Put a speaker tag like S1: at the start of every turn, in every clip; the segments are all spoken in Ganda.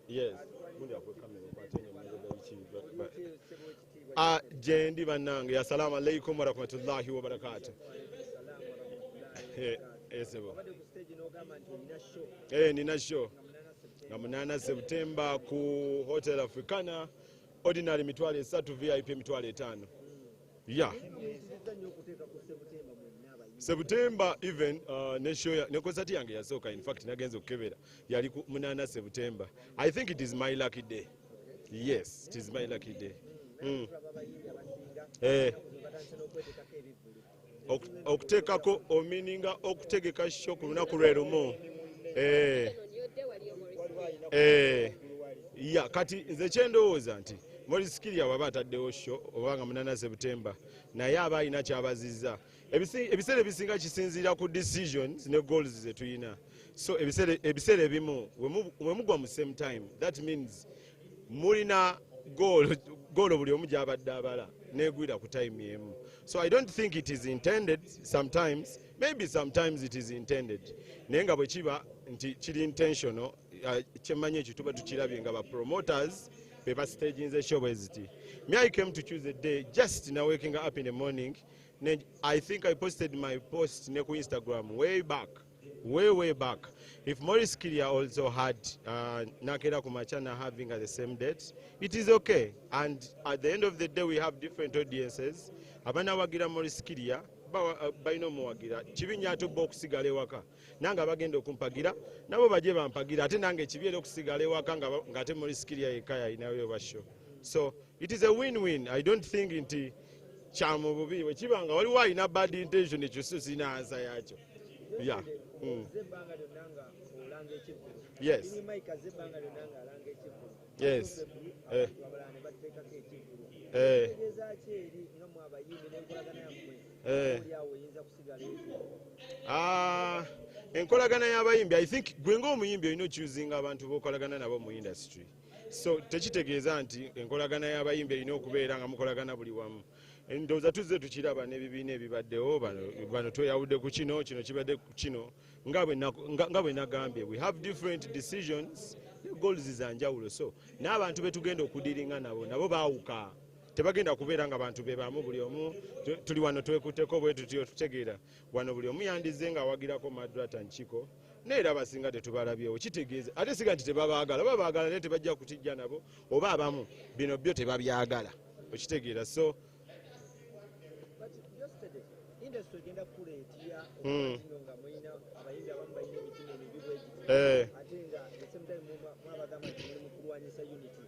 S1: Yes. Gundi akuwe kamera okwate nnyo emabega biki Ah, gyendi bannange. Assalamu alaikum warahmatullahi wabarakatu. Esebo. Nina show nga 8 September ku Hotel Africana, ordinary 30,000, VIP 50,000. Yeah. September even ne show ne concert yange yasooka, in fact nagenze okukebera, yali ku 8 September. I think it is my lucky day. Yes, it is my lucky day. Okuteekako omeaninga okutegeka show ku lunaku lwe lumu. Ya, kati nze kyendowooza nti Maurice Kirya waba ataddewo show oba nga 8 September, naye aba alina kyabazizza. Ebiseera ebisinga kisinziira ku decisions ne goals zetulina. So ebiseera ebimu we mugwa mu same time, that means mulina goal buli omu gyabadde abala negwira ku time emu. So I don't think it is intended sometimes. Maybe sometimes it is intended, naye nga bwe kiba nti kiri intentional, kyemmanyi ekyo tuba tukirabye nga ba promoters be bastaginze show bwe ziti. Me, I came to choose a day just now, waking up in the morning. I think I posted my post ne ku Instagram way back, way way back. If Maurice Kirya also had nakera kumachana having at the same date, it is okay. And at the end of the day, we have different audiences. Abanawagira Maurice Kirya balina omuwagira. Kibi nnyo ate obba okusigala ewaka. Nange abagenda okumpagira nabo bajye bampagira. Ate nange kibi era okusigala ewaka ng'ate Maurice Kirya yekka yalinayo ba show. So it is a win-win. I don't think nti kyamu bubi. Bwe kiba nga waliwo alina bad intention, ekyo so sirina answer yakyo. Yeah.
S2: Ozze ebbanga lyonna nga olanga ekivvulu.
S1: Yes.
S2: King Mike azze ebbanga lyonna ng'alanga ekivvulu.
S1: Yes.
S2: Abantu abalala ne bateekako ekivvulu. Tegeeza ki eri nga mwe abayimbi n'enkolagana yammwe? Oli awo eyinza kusigala etya?
S1: Ah, enkolagana y'abayimbi, I think gwe ng'omuyimbi olina ochoosinga abantu b'okolagana nabo mu industry. So tekitegeeza nti enkolagana y'abayimbi erina okubeera nga mukolagana buli wamu. Ndowooza tuzze tukiraba n'ebibiina ebibaddewo. Bano tweyawudde ku kino, kino kibadde ku kino. Nga bwe nagambye, we have different decisions ne goals za njawulo. So n'abantu be tugenda okudealinga nabo baawuka, tebagenda kubeera nga bantu be bamu. Buli omu tuli wano twekutteko bwe tutyo, tutegeera wano buli omu yandize ng'awagirako Madrat Nkiko, naye era abasinga tetubalabyewo. Kitegeeza ate siga nti tebabaagala, babaagala, naye tebajja kutijja nabo, oba abamu bino byo tebabyagala, okitegeera? So
S2: But yesterday, industry egenda kukula etya kino nga mulina abayimbi abamu balina emitima emibi bwe giti, ate nga the same time mwabagamba nti muli mu kulwanyisa unity,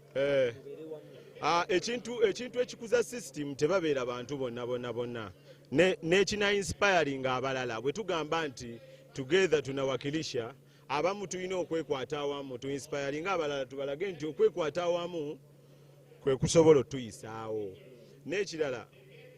S2: mubeere wamu?
S1: Ah, ekintu ekikuza system tebabeera bantu bonna bonna bonna. N'ekina inspiring abalala, bwe tugamba nti together tunawakilisha, abamu tulina okwekwata awamu tuinspiring abalala, tubalage nti okwekwata awamu kwe kusobola otuyisaawo. N'ekirala,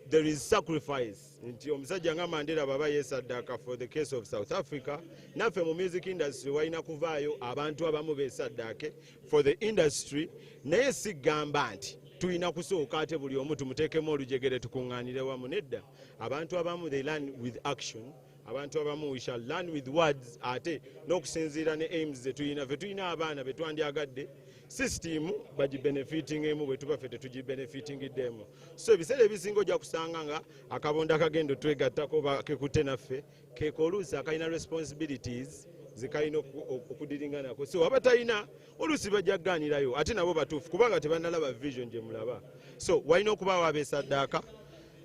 S1: there is sacrifice, nti omusajja nga Mandela baba yeesaddaaka for the case of South Africa, naffe mu music industry walina kuvaayo abantu abamu beesaddaake for the industry. Naye sigamba nti tulina kusooka ate buli omu tumuteekemu olujegere tukuŋŋaanire wamu. Nedda, abantu abamu they learn with action, abantu abamu we shall learn with words. Ate n'okusinziira ne aims zetulina, ffe tulina abaana betwandyagadde system bagibenefitingemu, bwe tuba ffe tetugibenefitingiddemu. So ebiseera ebisinga ojja kusanga nga akabondo akagenda otwegattako kekutte naffe keeka oluusi akalina responsibilities zekalina okudealinga nako. So abatalina oluusi bajja kugaanirayo, ate nabo batuufu kubanga tebannalaba vision gye mulaba. So walina okubaawo abeesaddaaka,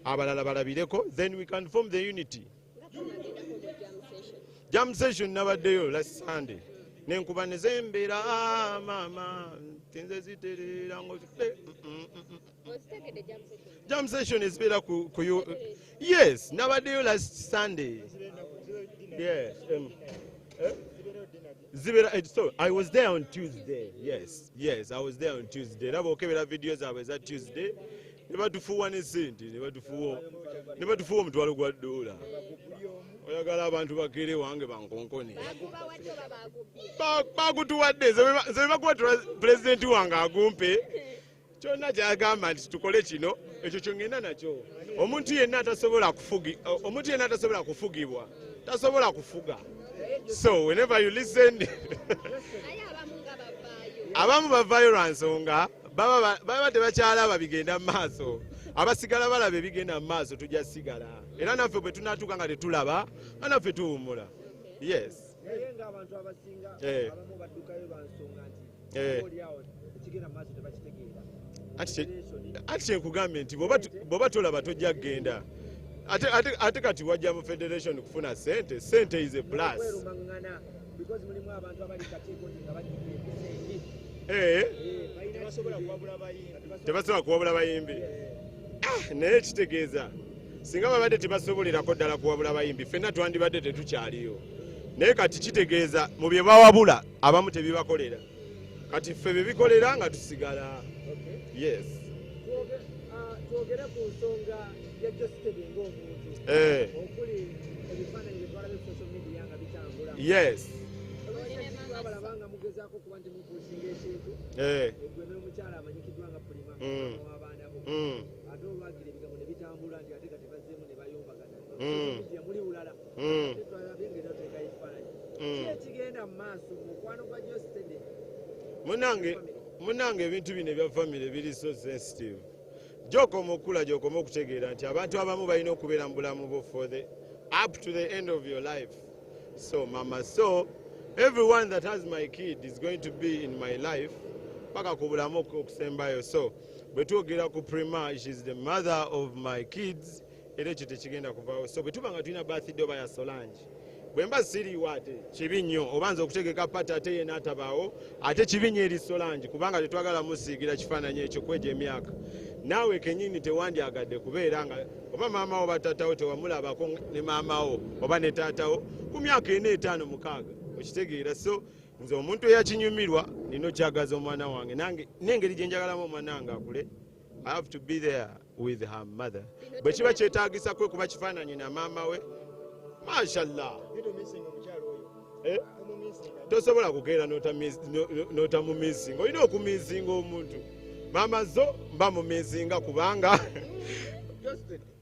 S1: abalala balabireko, then we can form the unity.
S3: Nga tunagendako mu jam session.
S1: Jam session nabaddeyo last Sunday, nenkuba nezembeera maama tinze ziterera ngo
S3: Ozitegedde jam session?
S1: Jam session ezibeera ku yes, nabaddeyo last Sunday. Yes, eh? Zibeera, so I was there on Tuesday. Yes, I was there on Tuesday. Era bwokebera video zaabwe eza Tuesday, ne batufuuwa ne sente, ne batufuuwa $1,000. Oyagala abantu bakeere wange bankonkone.
S3: Bagubawadde oba bagubbye?
S1: Bagutuwadde. Nze bwe bakuwa, pulezidenti wange agumpe kyonna kyagamba nti tukole kino, ekyo kyongenda nakyo. Omuntu yenna atasobola kufugibwa tasobola kufuga. So whenever you listen
S3: Naye abamu nga bavaayo.
S1: Abamu bavaayo lwa nsonga baba tebakyalaba bigenda mu maaso. Abasigala balaba ebigenda mu maaso, tujja sigala. Era naffe bwe tunaatuuka nga tetulaba, nga naffe tuwummula. Yes.
S2: Naye ng'abantu abasinga abamu baddukayo lwa nsonga nti oliawo ekigenda mu maaso tebakitegeera.
S1: Anti kyenkugambye nti bw'oba tolaba tojja kugenda. Ate kati wajja mu federation kufuna sente, sente is a plus.
S2: Kwerumaŋŋana because mulimu abantu abali kakiiko nti nga bajjukira empisa embi.
S4: Tebasobola kuwabula bayimbi.
S1: Tebasobola kuwabula bayimbi. Naye kitegeeza singa babadde tebasobolerako ddala kuwabula bayimbi, ffenna twandibadde tetukyaliyo. Naye kati kitegeeza mu bye bawabula abamu tebibakolera, kati ffe bye bikolera nga tusigala. Yes.
S2: Twogere ku nsonga ya Geosteady ng'omuntu, okuli ebifaananyi bye twalabye ku social media nga bitambula. Twabalaba nga mugezaako kuba nti mupushinga ekintu, gwe n'omukyala amanyikiddwa nga Prima, w'abaana bo. Ate olwagira ebigambo ne bitambula nti ate kati bazzeemu ne bayombagana. Media muli bulala. Ate twalabye ng'era oteekayo ekifaananyi. Ki ekigenda mu maaso mu mukwano gwa Geosteady?
S1: Munnange, ebintu bino ebya family biri so sensitive. Gyokoma okukula, gyokoma okutegeera nti abantu abamu balina okubeera mu bulamu bwo for the up to the end of your life. So mama, so everyone that has my kid is going to be in my life paka ku bulamu okusembayo. So bwe twogera ku Prima, she's the mother of my kids, era ekyo tekigenda kuvaawo. So bwe tuba nga tulina birthday oba ya Solange, bwe mba siriiwo, ate kibi nnyo oba nze okutegeka party ate ye n'atabaawo. Ate kibi nnyo eri Solange, kubanga tetwagala musiigira kifaananyi ekyo kwegyo emyaka. Naawe kenyini tewandyagadde kubeera nga oba maama wo oba taatawo tewamulabako ne maama wo oba ne taatawo ku myaka 4, 5, 6, okitegeera? So nze omuntu eyakinyumirwa nina okyagaza omwana wange. Nange n'engeri gye njagalamu omwana wange akule, I have to be there with her mother. Bwe kiba kyetaagisa kwekuba kifaananyi na maama we, mashallah.
S4: Naye tomisinga omukyalo oyo?
S1: Eh?
S4: Tomumisinga?
S1: Tosobola kukeera n'otamumisinga. Olina okumisinga omuntu. Maama zo mba mumisinga, kubanga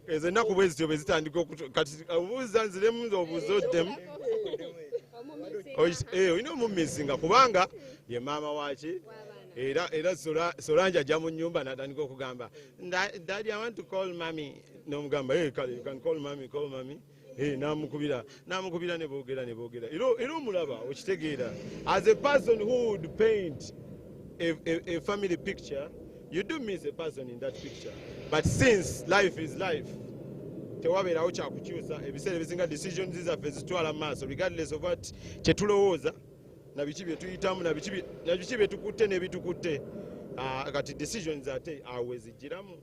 S1: ezo ennaku bwe zityo bwe zitandika kati obuuza nziremu, nze obuuza oddemu. Olina omumisinga kubanga ye maama waki. Era Solange ajja mu nyumba natandika okugamba, "Daddy, I want to call mummy." Nomugamba, "Hey, kale, you can call mummy, call mummy." Hey, namukubira ne boogera. Era omulaba, okitegeera? As a person who would paint a family picture, you do miss a person in that picture. But since life is life, tewabeerawo kyakukyusa. Ebiseera ebisinga decisions zaffe zitwala mu maaso regardless of what kyetulowooza na biki bye tuyitamu na biki bye tukutte n'ebitukutte. Kati decisions ate awe zijjiramu,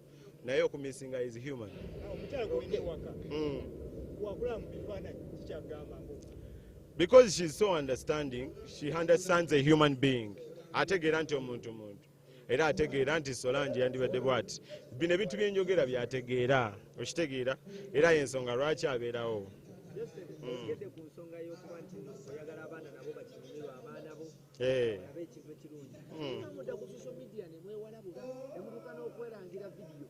S1: naye okumisinga is human.
S4: Omukyala gwolina ewaka wakulaba mu bifaananyi, kikyagamba ngo?
S1: Because she's so understanding, she understands a human being. Ategeera nti omuntu muntu, era ategeera nti Solange yandibadde bwati. Bino ebintu byenjogera byategeera, okitegeera? Era yensonga lwaki abeerawo.
S2: Ogedde ku nsonga y'okuba nti oyagala abaana nabo bakinyumirwa, abaana bo abe ekintu ekirungi. Mudda ku social media ne mwewalabula ne mutuuka n'okwerangira vidiyo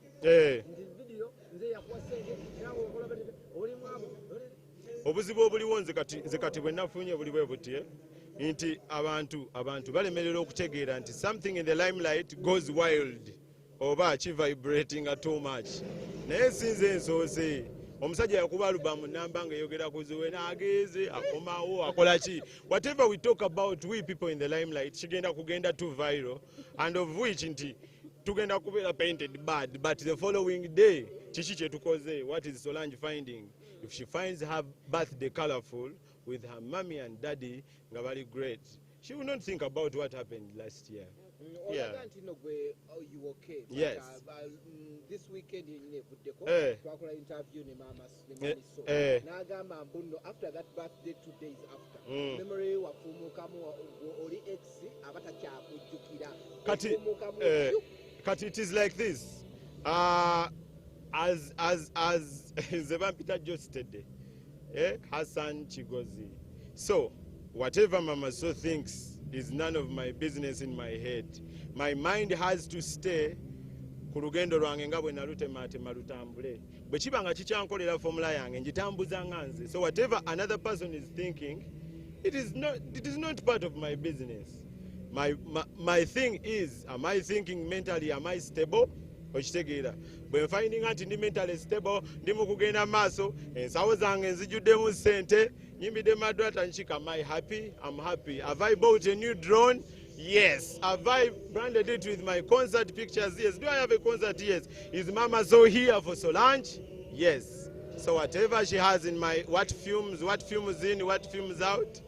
S2: nti vidiyo nze yakuwa sente nawe okola oli mwavu.
S1: Obuzibu obuliwo, nze kati bwe nafunye buli bwe buti, nti abantu balemerera okutegeera nti something in the limelight goes wild oba kivibratinga too much. Naye sinze ensoose. Omusajja yakuba alubamu namba nga eyogera ku ziwe n'agenze akomawo akola ki. Whatever we talk about, we people in the limelight, kigenda kugenda too viral, and of which nti tugenda kubeera painted bad. But the following day, kiki kyetukoze? What is Solange finding if she finds her birthday colorful with her mommy and daddy nga bali great? She will not think about what happened last year.
S5: Olaga nti no gwe, oh, you okay? But,
S1: Yes.
S5: This weekend yenyini evuddeko twakola interview ne mama ne mami, so n'agamba mbu nno after that birthday, 2 days after, memory wafuumukamu oli ex aba takyakujjukira. Wafuumukamu, phew.
S1: Kati it is like this, as nze bampita Geosteady, Hassan Kigozi. So whatever Mama So thinks is none of my business. In my head, my mind has to stay ku lugendo lwange nga bwe nalutematema lutambule. Bwe kiba nga kikyankolera formula yange, ngitambuza nga nze. So whatever another person is thinking, it is not part of my business. My thing is, am I thinking mentally, am I stable? Okitegeera? Bwe nfindinga nti ndi mentally stable, ndi mu kugenda maaso, ensawo zange nzijjuddemu ssente, nyimbidde Madrat, nkika, am I happy? I'm happy. Have I bought a new drone? Yes. Have I branded it with my concert pictures? Yes. Do I have a concert? Yes. Is Mama So here for Solange? Yes. So whatever she has in my, what fumes in, what fumes out.